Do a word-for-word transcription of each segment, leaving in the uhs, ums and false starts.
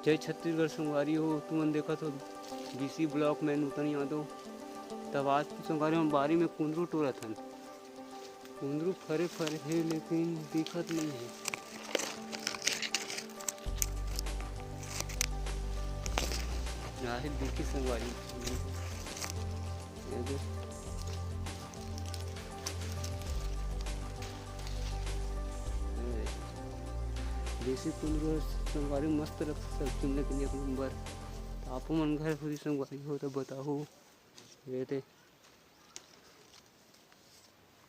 जय छत्तीसगढ़ संगवारी हो, तुमन देखत हो बीसी ब्लॉग में नूतन यादव। तब आज तो संगवारी हम बारी में कुंदरू टोरत हन। कुंदरू फरे फरे हे लेकिन दिखत नहीं है। आहे देखी संगवारी, ये दे। देसी कुंदरू संगवारी मस्त लगथे सब्जी में, लेकिन एक नंबर। तो आपो मन घर होही संगवारी हो तो बताहू। ये दे।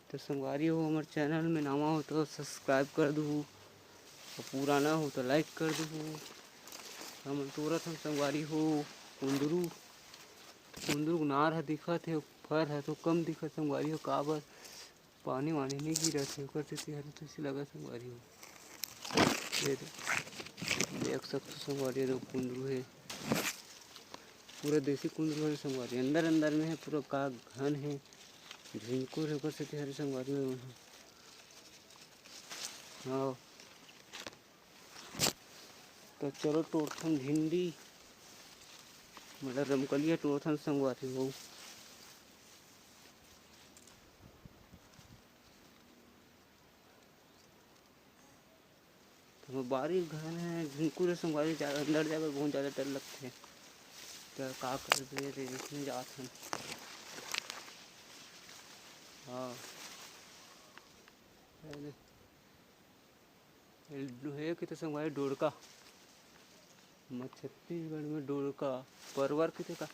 तो संगवारी हो, हमर चैनल में नवा हो तो सब्सक्राइब कर दूहू, और पुराना हो तो लाइक कर दूहू। हमन टोरत हन संगवारी हो कुंदरू। कुंदरू के नार ह दिखत हे, फर ह तो कम दिखत संगवारी हो, काबर पानी वानी नहीं गिरत हे, ओकर सेती हरे तइसे लगत संगवारी हो। ये दे, देख सकथो संगवारी हो, कुंदरू हे, पूरा देसी कुंदरू हरे संगवारी, अंदर अंदर में हे, पूरा का घन हे, झिंकुर हे, ओकर सेती हरे संगवारी हो। हाँ, तो चलो टोरथन भिंडी, मतलब रमकलिया टोरथन संगवारी हो। तो बारी घर है, झिंकुर है संगवारी, जा-, अंदर जाए बर बहुत ज़्यादा डर लगथे। तो का करबे रे, इसमें जात हन। हाँ। अरे। लोहे के तो संगवारी डोड़का, म-, छत्तीसगढ़ में डोड़का, परवर के तो का,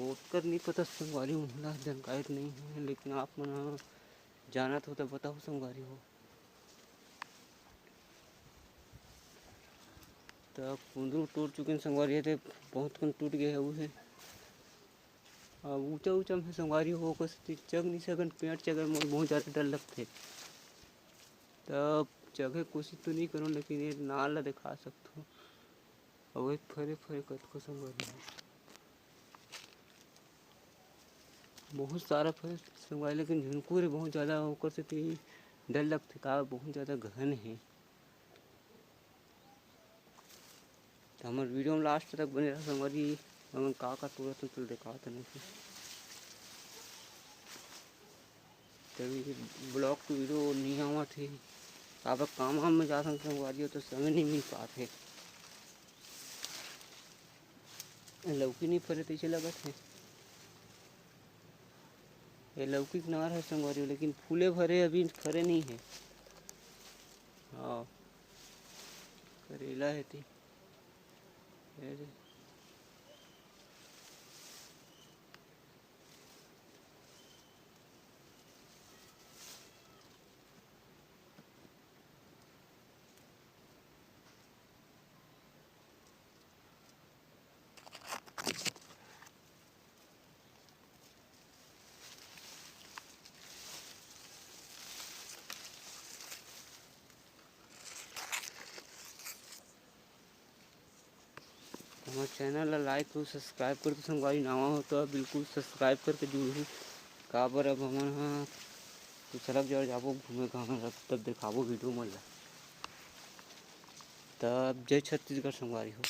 ओकर नहीं पता संगवारी, मोला जानकारी नहीं है, लेकिन आप मन ह जानत हो तो बताओ संगवारी हो। तो कुंदरू टूट चुके हैं संगवारी, तो बहुत कन टूट गए है उहे। अब ऊंचा ऊंचा में संगवारी हो, ओकर सेती चघ नहीं सकन, पेड़ चघे मोर बहुत ज़्यादा डर लगथे। तब चघे कोशिश तो नहीं करूँ, लेकिन ये नार ला दिखा सकथो। अउ ये फरे फरे कतको संगवारी हो, बहुत सारा फरे संगवारी, लेकिन झुनकुर हे बहुत ज़्यादा, ओकर सेती डर लगथे, का बहुत ज़्यादा घन हे। तो हमर वीडियो में लास्ट तक बने रहो संगवारी, हमन का का टोरत हन, चल दिखावत हन। तभी ब्लॉग के वीडियो नहीं आवत हे, काबर काम वाम में जात हन संगवारी हो, तो समय नहीं मिल पात हे। लौकी नहीं फरे तइसे लगत हे। ये लौकी के नार है संगवारी हो, लेकिन फूले भरे, अभी फरे नहीं है। हाँ, करेला है ती। ये दे। हमर चैनल ला लाइक अउ सब्सक्राइब करके संगवारी नवा हो तो बिल्कुल सब्सक्राइब करके जुड़हू, काबर अब हमन ह दूसरा जगह जाबो घूमे, गाँव तब दिखाबो वीडियो मन ला। तब जय छत्तीसगढ़ संगवारी हो।